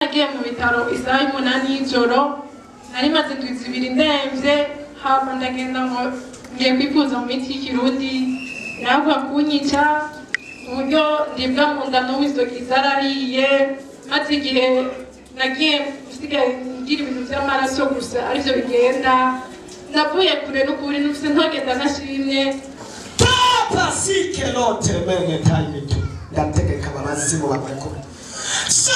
Nagiye mu bitaro isaha 8 y'ijoro, nari maze indwi 2 ndemvye. Hama ndagenda ngo ngiye kwivuza mu miti y'ikirundi, irahakwa kunyica uburyo ndibwa mu nda. N'ubu inzogi zarariye. Maze igihe nagiye usigaye ngira ibintu vy'amaraso gusa, arivyo bigenda. Navuye kure n'ukuri, nufise ntogenda ntashimye. Papa sike lote mene tayitu, ndategeka abazimu bamurekure. So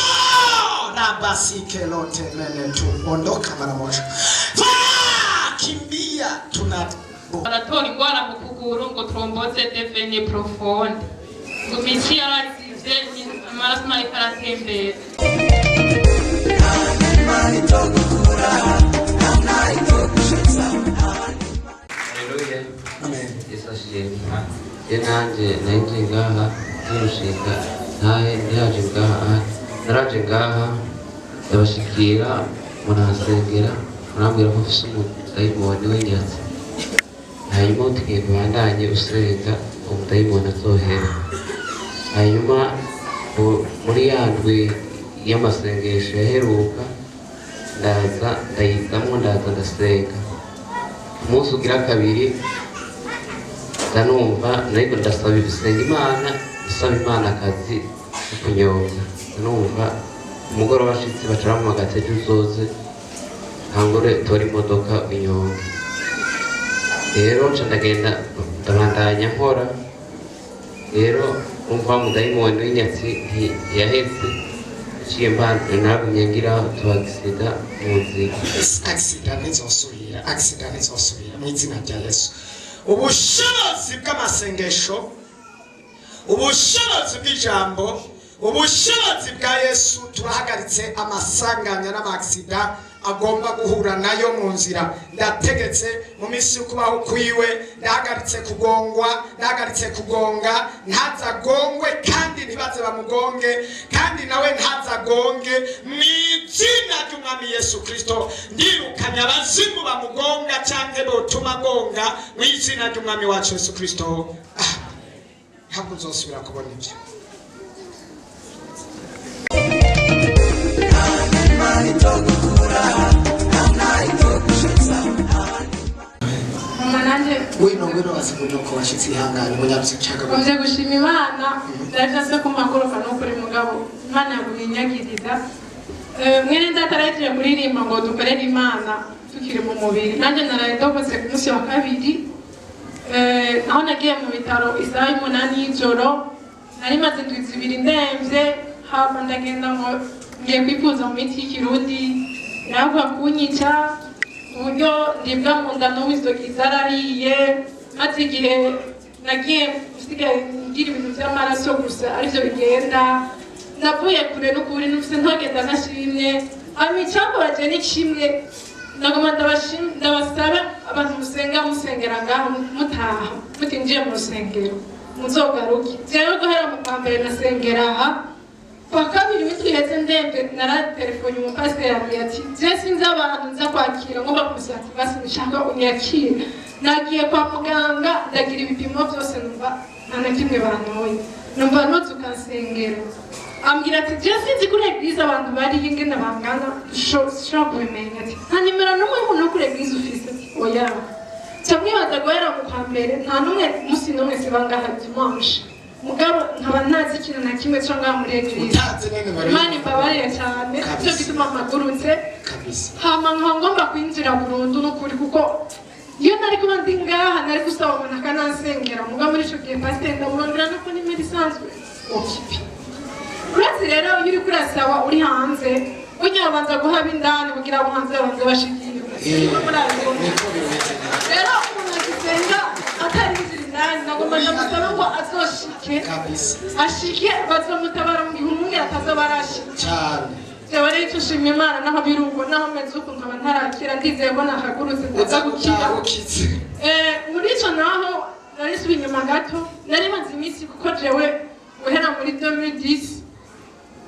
rabasike lote mene tu, ondoka mara moja. Kimbia tuna Baratora ingwara mu kuguru ngo thrombose de veine profonde, ngo imitsi yarazivye, amaraso ntariko aratembera. Haleluya. Amen. Yesu ashimwe. Je nanje nari ngaha nzirushinga ntahe, ntiyaje ngaha, naraje ngaha ndabashikira, muransengera, murambwira ko mfise umudayimoni w'inyatsi, hanyuma tugiye kubandanye usenga umudayimoni azohera. Hanyuma muri ya ndwi y'amasengesho yaheruka, ndaza ndayizamwo, ndaza ndasenga. Umunsi ugira kabiri ndanumva nariko ndasaba gusenga Imana, ndasaba Imana akazi ko kunyonga. Ndanumva umugoroba washitse, baca bampamagara ati: "Ejo uzoze ntangure utore imodoka unyonge." Rero nca ndagenda, ndabandanya nkora. Rero umva wa mudayimoni w'inyatsi ntiyaheze, naciye naragumye ngira utu accident mu nzira. Accident ntizosubira, accident ntizosubira mu izina rya Yesu. Ubushobozi bw'amasengesho, ubushobozi bw'ijambo, ubushobozi bwa Yesu, turahagaritse amasanganya n'ama accident agomba guhura nayo mu nzira. Ndategetse mu minsi y'ukubaho kwiwe, ndahagaritse kugongwa, ndahagaritse kugonga. Ntazagongwe kandi ntibaze bamugonge, kandi nawe ntazagonge mu izina ry'Umwami Yesu Kristo. Ndirukanye abazimu bamugonga cyangwa botuma agonga mu izina ry'Umwami wacu Yesu Kristo. Ah, ntabwo uzosubira kubona ibyo. Mama nanje. Ngwino, ngwino, wasimunyoko washitse. Ihangane munyabutse nshaka. Mvye gushima Imana. Vyari vyanse ko mpaguruka n'ukuri, mugabo Imana yagumye inyagiriza. Mwene data arahejeje kuririmba ngo dukorere Imana tukiri mu mubiri. Nanjye naraye ndogotse ku munsi wa kabiri. Aho nagiye mu bitaro isaha 8 y'ijoro, nari maze indwi 2 ndemvye. Hama ndagenda ngo ngiye kwivuza mu miti y'ikirundi, irahakwa kunyica uburyo ndibwa mu nda. N'ubu inzogi zarariye. Maze igihe nagiye usigaye ngira ibintu vy'amaraso gusa, arivyo bigenda. Navuye kure n'ukuri, nufise ntogenda ntashimye. Hama icambabaje ni kimwe, nagoma ndabasaba abantu musenga, musengera ngaho, mutaha mutinjiye mu rusengero muzogaruke. Jewe guhera mu kwa mbere nasengera aha, kwa kabiri w'indwi iheze ndembe, naratelefone umupasiteri, ambwira ati: "Je sinzi abantu nza kwakira, ngomba kumusaba basi nshaka unyakire. Nagiye kwa muganga, ndagira ibipimo byose, numva nta na kimwe bantoye, numva noze ukansengera." Ambwira ati: "Je sinzi kuri église abantu bariyo ingene bangana, ushobora kubimenya." Ati: "Nta nimero n'umwe y'umuntu wo kuri église ufise?" Ati: "Oya." Nca mwibaza guhera mu kwa mbere nta n'umwe, musi n'umwe siba ngaha dimanche, mugabo nkaba ntazi ikintu na kimwe co ngaha muri église. Utazi n'imibare. Imana imbabarire cyane. Kabisa. Nicyo gituma mpagurutse. Kabisa. Hama nkaba ngomba kwinjira burundu n'ukuri, kuko iyo nari kuba ndi ngaha nari gusaba umuntu akanansengera. Mugabo muri ico gihe pasiteri ndamurondera nuko nimero isanzwe occupée. Uretse rero iyo uriko urasaba uri hanze, burya babanza guhaba indani kugira abo hanze babanze bashikirwe. Niko murabibona? Niko bimeze. Rero umuntu agisenga atarinjira indani, nagomba ndamusaba ngo azoshike. Kabisa. Ashike, bazomutabara mu gihe umwungere atazoba arashika. Cyane. Jewe rero icyo nshima Imana, naho biri uko, naho meze uku nkaba ntarakira, ndizeye ko nahagurutse ndaza uza gukira. gutaha ukize. Muri ico naho nari nsubiye inyuma gato, nari maze iminsi, kuko jewe guhera muri 2010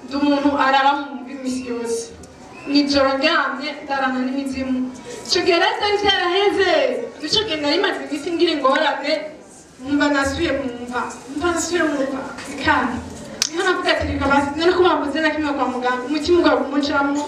ndi umuntu arara mu mva imisi yose. Mw'ijoro ndyamye ndarana n'imizimu. Ico gihe rero vyari vyaraheze. Ico gihe nari maze iminsi ngira ingorane, nkumva nasubiye mu mva, nkumva nasubiye mu mva bikanga. Niho navuga ati reka basi, none ko bambuze na kimwe kwa muganga, umutima ugaguma uncamo,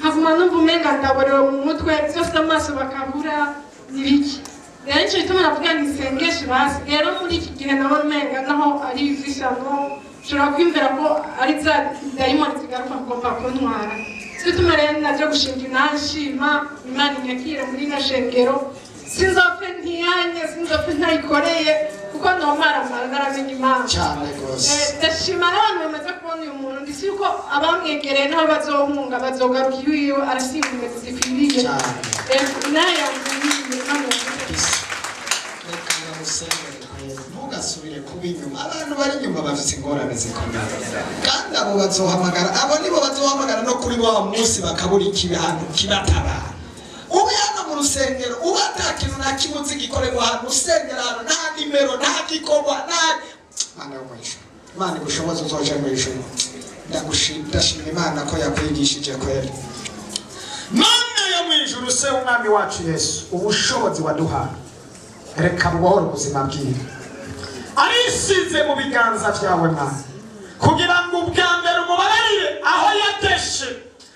nkaguma numva umenga ndaborewe mu mutwe byose, amaso bakabura nibiki. Rero nico gituma navuga nti sengeshe basi. Rero muri iki gihe nabona umenga naho ari ivy'ishano, nshobora kwiyumvira ko ari za dayimoni zigaruka kugomba kuntwara. Nico gituma rero naje gushinga inashima Imana inyakire muri ino shengero, sinzopfe ntiyanye, sinzopfe ntayikoreye, kuko nomaramara naramenye Imana. Cyane rwose. Ndashima n'abantu bamaze kubona uyu muntu, ndisi yuko abamwegereye n'aho bazohunga bazogaruka iwiwe, arasinga inkweto zikwiriye. Cyane. Nayo yanzuye Imana yavuze. Reka ndamusengere kweri, ntugasubire kuba inyuma. Abantu bari inyuma bafite ingorane zikomeye, kandi abo bazohamagara, abo nibo bazohamagara no kuri wa munsi bakabura ikibantu kibatabara. Ube hano mu rusengero, uba nta kintu na kimwe uzi gikorerwa hano, usengera hano nta nimero, nta gikorwa, nta Mana yo mu ijuru. Imana igushoboze uzoje mu ijuru. Ndashima Imana ko yakwigishije kweri. Mana yo mu ijuru, se w'Umwami wacu Yesu, ubushobozi waduhaye reka bubohore ubuzima bwiwe. Arisize mu biganza byawe, Mana, kugira ngo ubwa mbere umubabarire aho yadeshe,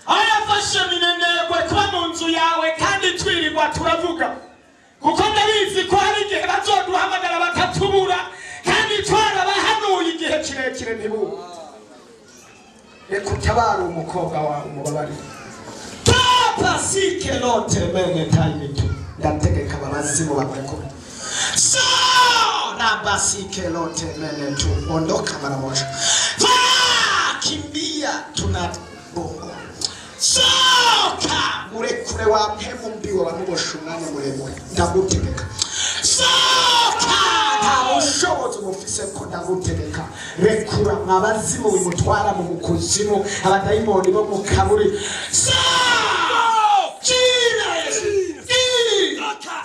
aho yafashe minenegwe kuba mu nzu yawe, kandi twirirwa turavuga, kuko ndabizi ko hari igihe bazoduhamagara bakatubura kandi twarabahanuye igihe kirekire ntibumve. Reka utabare umukobwa wawe, umubabarire. Papa lote mene tayitu, ndategeka abazimu bamurekure. So rabasike lote mene tu, ondoka mara moja. Kimbia, tunabongo soka, murekure wa mpemu mbi wamubosha umwanya muremure. Ndagutegeka, soka, nta bushobozi bufise ko. Ndagutegeka, rekura. Mwabazimu bimutwara mu kuzimu, abadayimoni bo mu kaburi, soka. Jina Yesu.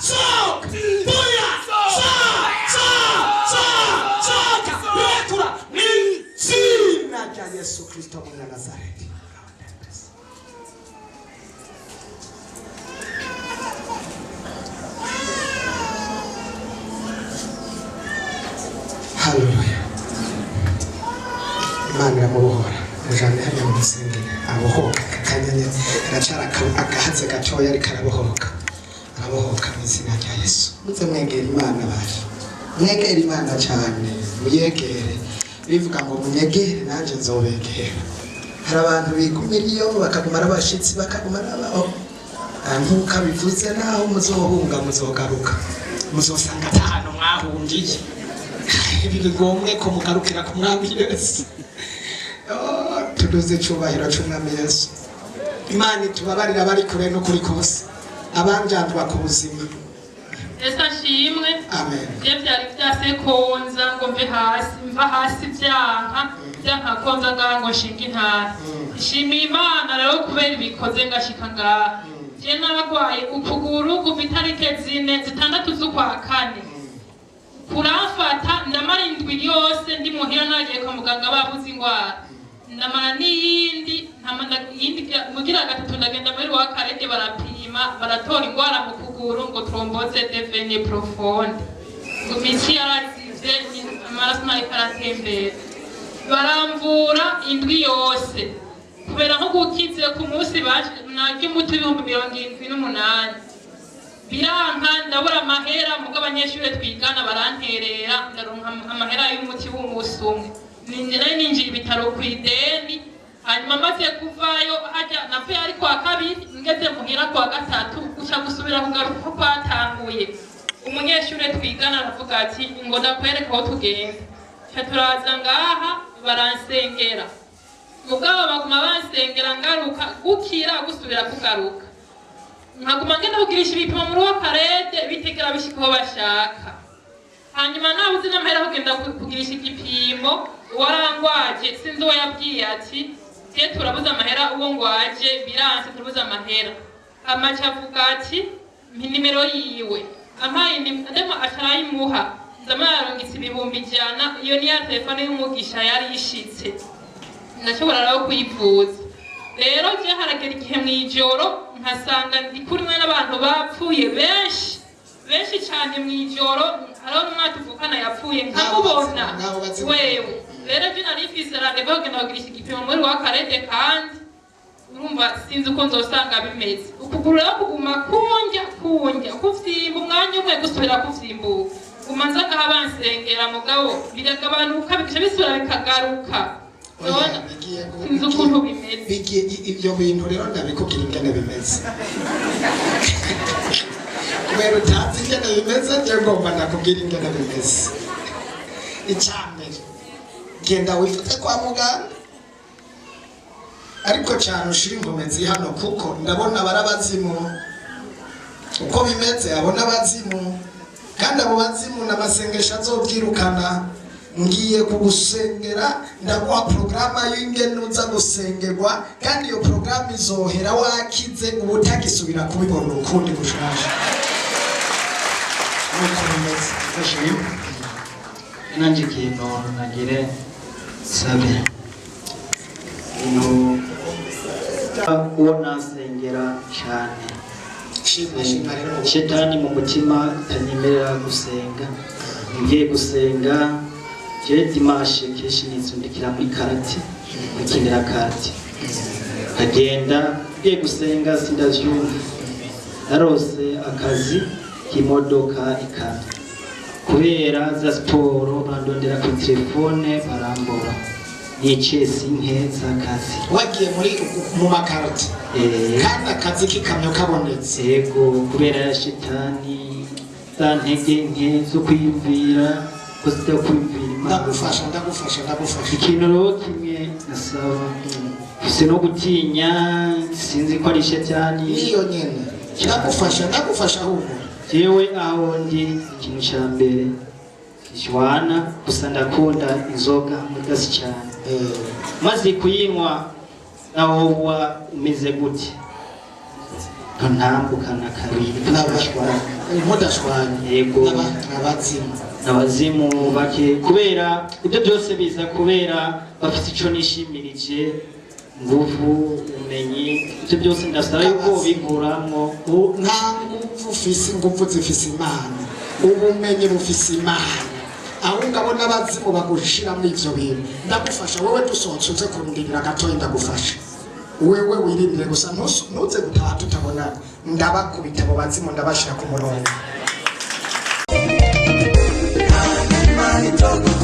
Soka, buya, soka, soka, soka, rekura ni jina rya Yesu Kristo Munyanazareti. Haleluya! Imana iramubohora. Mujane hariya mu rusengero abohoka akanya nyene. Aracara agahaze gatoya, ariko arabohoka, arabohoka mu izina rya Yesu. Muze mwegera Imana baje, mwegere Imana cyane, muyegere. Bivuga ngo munyegere nanjye nzobegera. Hari abantu bigumira iyo bakaguma ari abashitsi, bakaguma ari abaho. Nk'uko abivuze, naho muzohunga muzogaruka, muzosanga ata hantu mwahungiye. Ibi bigombwe ko mugarukira ku Mwami Yesu. Oh, tuduze icyubahiro cy'Umwami Yesu. Imana itubabarira abari kure n'ukuri kose, abanjandwa ku buzima. Yesu ashimwe. Amen. Bye byari byase konza ngo mve hasi, mva hasi byanka, byanka konza ngaha ngo nshinge intara. Nshimiye Imana rero kubera ibikoze ngashika ngaha. Je naragwaye ukuguru kuva itarike 4 6 z'ukwa 4, kuramfata ndamara indwi yose ndi muhira, nagiye kwa muganga babuze ingwara. Ndamara n'iyindi iyindi mugira gatatu ndagenda muri wa karete, barapima baratora ingwara mu kuguru ngo thrombose de veine profonde, ngo imitsi yarazivye, amaraso ntariko aratembera. Baramvura indwi yose, kubera nko gukize ku munsi narya umuti 78,000, biranka, ndabura amahera. Mugo abanyeshuri twigana baranterera, ndaronka amahera y'umuti w'umunsi umwe. Ninjye nari ninjiye ibitaro ku ideni. Hanyuma maze kuvayo hajya navuye ari kwa kabiri, ngeze muhira kwa gatatu guca gusubira kugaruka uko kwatanguye. Umunyeshuri twigana aravuga ati ngo ndakwereka aho tugenda. Ca turaza ngaha baransengera, mugabo baguma bansengera ngaruka gukira gusubira kugaruka, nkaguma ngenda kugirisha ibipimo muri wa karete, bitegera bishika aho bashaka. Hanyuma nabuze n'amahera kugenda kugirisha igipimo, uwarangwaje sinzi uwo yabwiye ati tye turabuze amahera, uwo ngwaje biranse, turabuze amahera. Amaca avuga ati mpa inimero yiwe, ampaye ndemo acarayimuha, ndama yarungitse 100,000. Iyo ni ya telefone y'umugisha yari ishitse, ndashobora rero kuyivuza. Rero je haragera igihe mw'ijoro nkasanga ndi kumwe n'abantu bapfuye benshi benshi cyane. Mw'ijoro hariho n'umwana tuvukana yapfuye, nkamubona. Nabo bazi- Wewe. Mbere ejo nari mfise rendez-vous yo kugenda kugirisha igipimo muri wa karede, kandi urumva sinzi uko nzosanga bimeze. Ukuguru rero kuguma kunjya kunjya kuvyimba, umwanya umwe gusubira kuvyimbuka. Guma nza ngaha bansengera, mugabo biragabanuka, bigaca bisubira bikagaruka. Oya, None bigiye sinzi ukuntu bimeze. Bigiye ibyo bintu rero ndabikubwira ingene bimeze, kubera utazi ingene bimeze. Nje ngomba ndakubwira ingene bimeze. Icya mbere, genda wifate kwa muganga, ariko cyane ushira inkomezi hano, kuko ndabona barabazimu. Uko bimeze, abo n'abazimu, kandi abo bazimu n'amasengesho azobyirukana. Ngiye kugusengera, ndaguha porogaramu y'ingene uza gusengerwa, kandi iyo porogaramu izohera wakize, uba utagisubira kubibona ukundi gushasha. Nuko bimeze. Ndashima. Nanjye ikintu nagire sabe, ibintu uwo nasengera cyane. Shima, shima rero. Shetani mu mutima itanyemerera gusenga. Ngiye gusenga je dimanche, kenshi nizundikira muri karate, gukinira karate, nkagenda. Ngiye gusenga sindavyumva. Narose akazi k'imodoka, ikamyo, kubera za siporo bandondera ku telefone barambura, nicesi nke z'akazi. Wagiye muri mu makarate? Eh. Kandi akazi k'ikamyo kabonetse? Yego, kubera ya shetani, za ntege nke zo kwiyumvira ko zitakwiyumvira Imana. Ndagufasha, ndagufasha, ndagufasha. Ikintu rero kimwe nasaba, mfise no gutinya, sinzi ko ari shetani. Niyo nyene. Ndagufasha, ndagufasha ahubwo. Jewe aho ndi, ikintu ca mbere jwana gusa, ndakunda inzoga mugasi cyane. Maze kuyinywa, naho uba umeze gute, ntambukana kabiri tudashwana. Mudashwanye? Yego. N'abazimu. Abazimu bake, kubera ibyo byose biza kubera bafite ico nishimirije, nguvu, ubumenyi, ibyo byose ndasaba yuko binkuramwo. Nta nguvu ufise, inguvu zifise Imana, ubumenyi bufise Imana. Ahubwo abo n'abazimu bagushiramo ivyo bintu. Ndagufasha. Wowe dusohotse uze kurindira gatoya, ndagufasha. Wewe wirindire gusa, ntuze gutaha tutabonana. Ndabakubita abo bazimu, ndabashira ku murongo. Imana.